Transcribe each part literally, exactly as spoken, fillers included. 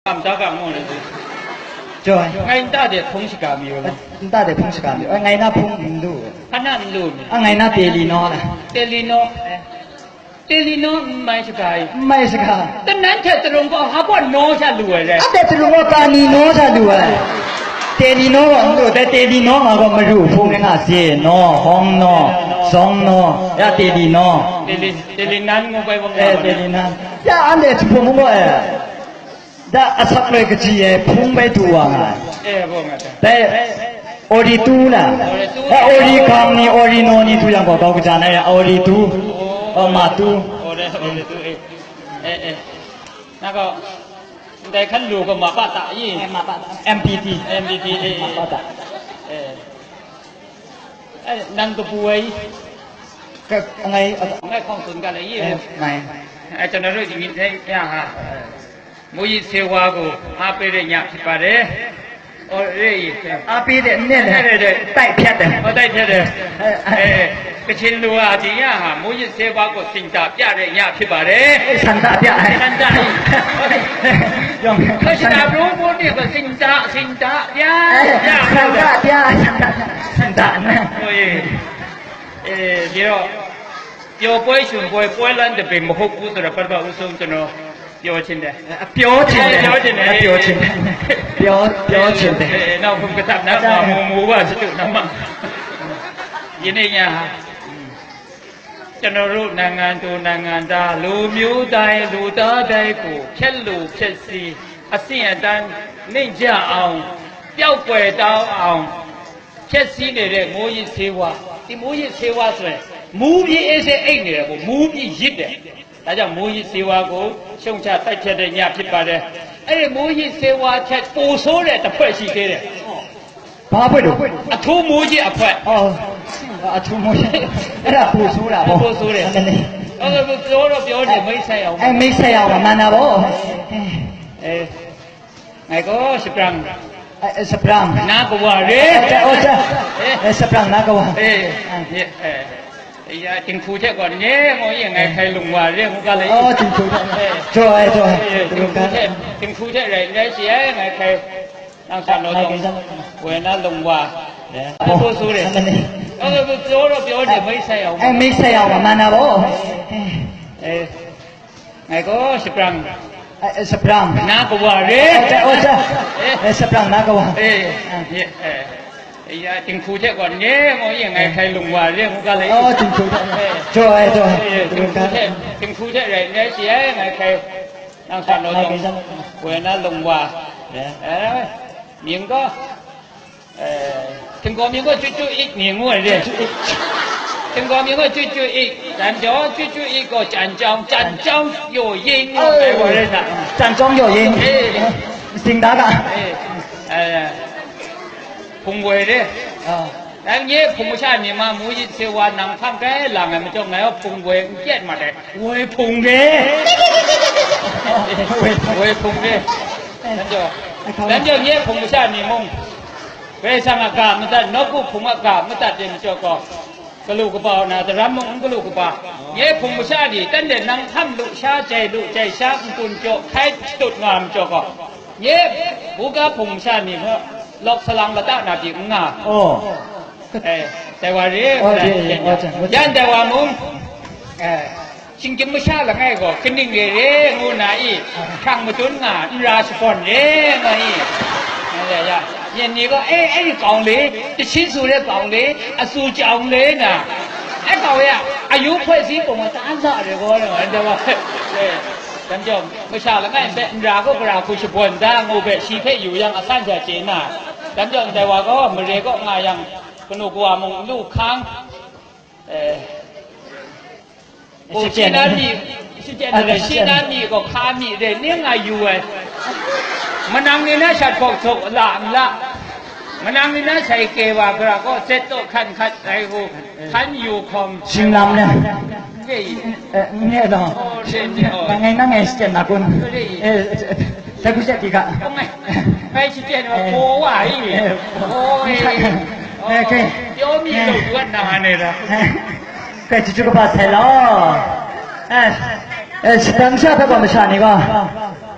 Kam da ga ngu na du. Joy. Ngai nta de hpung shaga mi wa. Nta de hpung shaga mi. Oi, ngai na hpung n du. Hpa na n lu mi. A ngai na te li no la. Te li no. Te li no n mai shaga i. N mai shaga. Tanan hte tarung gaw ha gaw no sha lu ai rai. A de tarung gaw ka ni no sha lu ai. Te li no gaw n du, dai te li no nga gaw maru hpung ring a se no, hawng no, zong no, ya te li no. Te li, te li nan ngu bai bang. Eh, te li nan. Ya, an de hpung mu gaw eh. Da asak loi kaji e hpung bai du wa nga ai. Eh, bo nga ta. Dai, ori tu na. Ori tu. Eh, ori gang ni, ori no ni tu yang gaw, kau kaja na ya, ori tu. Oh. Oh, ma tu. Ori, ori tu, eh. Eh, eh. Na kau, dai kan lu ko ma pa ta yi. Eh, ma pa ta. M P T. M P T, eh, eh. Ma pa ta. Eh. Eh, nang kapu ai. Ka, ngai, a- Ngai hkawng tsun ga lai yi. Eh, ngai. Eh, ကျွန်တော်တို့ ဒီနေ့ညဟာ မူးယစ်ဆေးဝါးကို အားပေးတဲ့ညဖြစ်ပါတယ်။ အော် ရေး။ အားပေးတဲ့နေ့နဲ့ တိုက်ဖြတ်တယ်။ ဟော တိုက်ဖြတ်တယ်။ အဲ အဲ အဲ ကချင်လူဟာ ဒီညဟာ မူးယစ်ဆေးဝါးကို စင်တာပြတဲ့ညဖြစ်ပါတယ်။ ဆန္ဒပြ။ ဆန္ဒပြ။ ရောင် ဆန္ဒပြ။ ဘုရားမိုးနေ့ကို စင်တာ စင်တာပြ။ အဲ ဆန္ဒပြ ဆန္ဒပြ ဆန္ဒပြ။ ဟို အေး ပြီးတော့ ပျော်ပွဲရွှင်ပွဲ ပွဲလမ်းတစ်ပင်မဟုတ်ဘူးဆိုတာ ပထမဦးဆုံး ကျွန်တော် ပြောချင်တယ်။ အဲ ပြောချင်တယ်။ ပြောချင်တယ်။ အဲ ပြောချင်တယ်။ ပြော ပြောချင်တယ်။ အဲ နောက် ဘုရားကသနာမှာ မူမူပါ စတုနာမ။ ယနေ့ညဟာ ကျွန်တော်တို့ နိုင်ငံသူ နိုင်ငံသား လူမျိုးတိုင်း လူသားတိုင်းကို ဖျက်လို့ ဖျက်ဆီး အဆင့်အတန်း နိမ့်ကျအောင် ပျောက်ကွယ်သွားအောင် ဖျက်ဆီးနေတဲ့ မူးယစ်ဆေးဝါး၊ ဒီ မူးယစ်ဆေးဝါးဆိုရင် မူးပြီး အေးဆေးအိပ်နေတယ်ကို မူးပြီး ရစ်တယ်။ ဒါကြောင့် မူးယစ်ဆေးဝါးကို ရှုတ်ချ တိုက်ဖျက်တဲ့ည ဖြစ်ပါတယ်။ အဲ့ဒီ မူးယစ်ဆေးဝါးထက် ပိုဆိုးတဲ့ တစ်ဖွဲ့ရှိသေးတယ်။ ဘာအဖွဲ့တုန်း။ အထူးမူးယစ်အဖွဲ့။ အော် အထူးမူးယစ်။ အဲ့ဒါ ပိုဆိုးတာပေါ့။ ပိုဆိုးတယ်။ အဲ့ဒါနဲ့။ အဲ့ဒါ ပြောတော့ ပြောနေ မိတ်ဆက်အောင်။ အဲ မိတ်ဆက်အောင်ပါ။ မှန်တာပေါ့။ အဲ အဲ ငါ့ကို စပရမ်။ အဲ အဲ စပရမ်။ နားကဝါရဲ။ အဲ အဲ အဲ စပရမ် နားကဝါ။ အဲ အဲ အဲ တင်ခူးထက်ကော နည်းငိုင်းရင် ငါ့ အဲ ခဲလုံဝါရဲ ငိုင်းကလည်း။ အော် တင်ခူးထက်။ အဲ ကျော် အဲ ကျော်။ အဲ တင်ခူးထက် တင်ခူးထက် ရဲ ရဲ ရှိရဲ ငါ့ ခဲ နောက်ဆံတော့ အဲ ဝယ်နားလုံဝါ။ အဲ အဲ ပိုဆိုးတယ်။ အဲ အဲ အဲ ပြောတော့ ပြောနေ မိတ်ဆက်အောင်။ အဲ မိတ်ဆက်အောင်ပါ။ မှန်တာပေါ့။ အဲ အဲ ငါ့ကို စပရမ်။ အဲ အဲ စပရမ်။ နားကဝါရဲ။ အဲ အဲ အဲ အဲ စပရမ် နားကဝါ။ အဲ အဲ အဲ အဲ တင်ခူးထက်ကော နည်းငိုင်းရင် ငါ့ ခဲလုံဝါရဲ ငိုင်းကလည်း။ အော် တင်ခူးထက်။ အဲ ကျော် အဲ ကျော်။ အဲ တင်ခူးထက် တင်ခူးထက် ရဲ ရဲ ရှိရဲ ငါ့ ခဲ နောက်ဆံတော့ အဲ အဲ ဝယ်နားလုံဝါ။ အဲ အဲ မြင်ကော အဲ ထင်ကောမြင်ကော ကျွတ်ကျွတ်အိပ် မြင်ငိုင်းရဲ။ ထင်ကောမြင်ကော ကျွတ်ကျွတ်အိပ်။ တန်ကြော ကျွတ်ကျွတ်အိပ်ကော ကြံကြောင်း၊ ကြံကြောင်း ယိုယိမ်း အဲ ဝါရဲနာ။ ကြံကြောင်း ယိုယိမ်း။ အဲ စင်တာက။ အဲ အဲ ဖုန်ဝဲရဲ။ အာ။ ဒါငယ် ဖုန်မချနေမှ မူးယစ်ဆေးဝါး နံဖမ်းကဲလာငယ် မကြောက်ငယ်ရော ဖုန်ဝဲ ကြက်မှတ်တယ်။ ဝဲဖုန်ရဲ။ ဝဲဖုန်ရဲ။ တန်ကြော တန်ကြော ငယ် ဖုန်မချနေမုံ။ ဘယ်ဆံအကမတတ် နောက်ကို ဖုန်အကမတတ်တယ် မကြောက်ကော။ ကလုကပာ်နာ တရမ်းမုံ ကလုကပာ်။ ငယ် ဖုန်မချနေ တန်တဲ့ နံဖမ်းလို့ ရှားကြိုက်လို့ ကြိုက်ရှား ကွန်ကြောက် ခိုင်းတုတ်ငါ မကြောက်ကော။ ငယ် ဘူကဖုန်မချနေ မ လောက်ဆလံလတနာပြီငါ။ အော်။ အဲ တဲဝါရဲ။ အော် ကြံ တဲဝါမုံ။ အဲ ရှင်ကမရှလငယ်ကို ကနင်းရရဲငိုနာအီ ခံမတွန်းငါ အရာစပွန်ရဲငါအီ။ ညနေက အဲ အဲ့ဒီကောင်လေး တချင်းဆိုတဲ့ကောင်လေး အဆူကြောင်လေးနာ။ အဲ့ကောင်လေးက အရိုးဖွဲ့စည်းပုံက တအားလှတယ်ကော။ ဒါကြောင့် မရှလငယ်ပဲ အရာကို ကရာခုရှပွန်ဒါငိုပဲ ရှိဖက်ယူရန် အဆန်းချာကျင်းနာ။ ဒါကြောင့် တဲဝါကော မရေကော ငါရန် ကနုကဝါမုံလူခန်း။ အဲ ကိုရှင်းနာမီ ရှင်းနာမီ ရှင်းနာမီကို ခါမီတဲ့ နင်းငါယူဝဲ။ မနင်နေနဲ့ ရှတ်ဖို့ဆိုလာမလား။ မနင်နေနဲ့ ဆိုင်ကယ်ပါ ကြတော့ ခန့်ခတ်ဆိုင်ကို ခန့်ယူခုံ။ ရှင်းလမ်းနဲ့။ ဟေး။ အဲ နဲ့တော့။ ဟော ရှင်းနေ။ ဟော နိုင်ငံနိုင်ငံရှင်းနာကွန်း။ ဟေး။ အဲ တခုချက်ဒီက။ ဟုတ်မယ်။ ဖဲရှင်းတယ်။ အဲ ဟိုဝါကြီး။ အဲ ဟိုး။ အဲ ကဲ။ ပြောမိလို့ သူကနာနေတာ။ အဲ ကဲ ချစ်ချစ်ကပါဆယ်လော။ အဲ အဲ စတန်ဆာဘက်က မရှာနေပါ။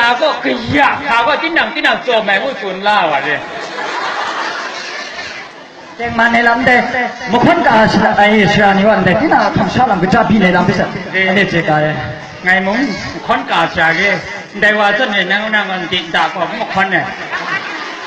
tsa gaw kaya hka gaw tinang tinang tsawm ai ngu tsun la wa re. Tengman ai lam dai, mahkawn ka ai sara ni wa ndai, tinang a hkam sha lam kaja byin ai lam hpe sa, anhte chye ka ai. Ngai mung mahkawn ka sara re, ndai wa zawn e nang nang n di da gaw mahkawn ai.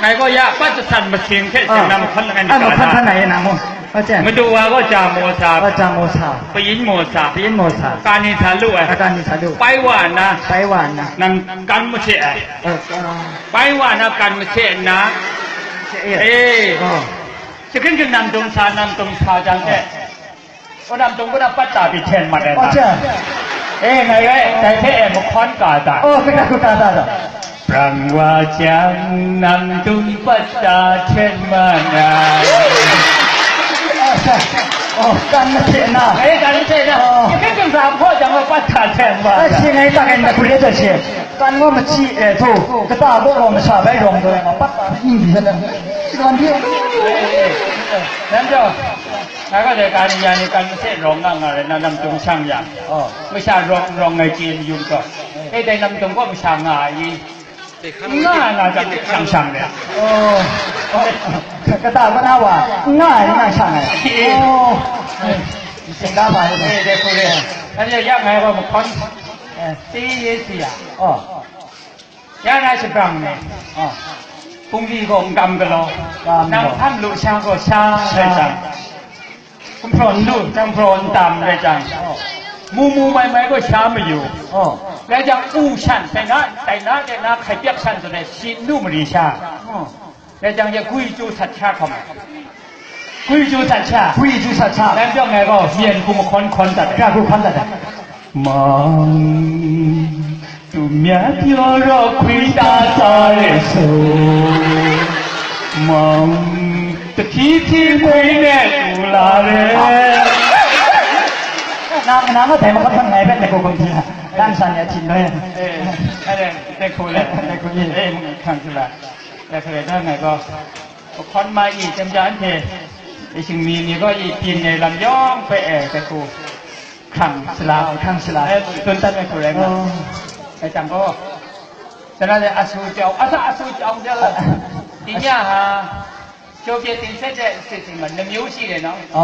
Ngai gaw ya pat jasan masing hte seng na mahkawn langai mi Ah, ka mahkawn sa. Hkan ai na mu. Aw, chye. Madu wa gaw ja maw sa, Aw, ja maw sa. Payin maw sa. Payin maw sa. Ka ni sa lu ai. Ka ni sa lu. Pai wa na. Pai wa na. Nang kan mase ai. Aw, ah. Pai wa na kan mase na. Mase ai. Eh. Aw. Shahkring shing nam dum sa, nam dum sa jang hte. Aw, nam dum kaw na pat ta pyi hten mat ai Aw, na. Chye. Eh, ngai rai, dai hpe e mahkawn ka ta. Aw, kaja ku ta ta ta. Prang wa jang, nam dum pat ta hten mat ai. Aw, chye. Aw, kan mase na. Eh, kan mase na. Aw. Shahkring shing sa hpaw jang gaw pat ta hten mat Aw, ai. Chye, ngai ta kan da ku re ta chye. Kan gaw machyi e htu, kata kaw gaw masha bai rawng taw ai nga, pat ta ning di hta, shakawn hte, eh, eh, eh, nan jaw, ngai gaw dai ka ni ya ni kan mase rawng nga nga rai na, namtung shang yang, oh, masha rawng, rawng ai chye mayun gaw, eh, dai namtung gaw masha nga ai i, nga ai nga jang shang shang de. Oh, oh, kata kaw na wa, nga ai nga shang ai. Eh. Oh, eh, shing da ba ai. Eh, dai hku re. Anhte ya ngai gaw mahkawn, eh, ti ye si ya. Oh. Ya na shabrang ni, ah, hpungli gaw n kam galaw, kam galaw, nang hpang lu sha gaw sha, sha, rai jang, gumhpraw n lu, jang hpraw n tam, rai jang, oh, mu mu mai mai gaw sha mayu, oh, rai jang, u shan, dai na, dai na, dai na, hkai pyak shan zawn e, shi n lu mari sha, oh, rai jang, ya gwi chyu sat sha hkawm ai. ခွေးကျိုးစက်ချ ခွေးကျိုးစက်ချ လမ်းပြောင်းငယ်ကော မျက်နှာကိုမခွန်ခွန်တတ် ပြခုခွန်တတ် မောင်သူများပြောတော့ခွေးသားစားတယ်ဆိုမောင်တဖြည်းဖြည်းခွေးနဲ့တူလာတယ် နာမနာမထိုင်မခတ်ထိုင်နိုင်ပဲနဲ့ကိုယ်ကုန်ပြီလမ်းဆန်ရထင်တယ်အဲအဲတဲ့ခုလေတဲ့ခုကြီးအဲခံစလာတဲ့ခုလေတော့ငယ်ကော Hkawm ma i, chyam ja anhte, i shingmi ni gaw i byin ai lam yawng hpe e, dai hku hkrang sala, hkrang sala, e, tsun dat ai hku rai nga. Oh. Dai jang gaw, shanhte asu chyawng, asa asu chyawng ja la. Di nya ha, ကျော်ပြည့်တင်ဆက်တဲ့ အစီအစဉ်မှာ နှစ်မျိုးရှိတယ်နော်။ Oh.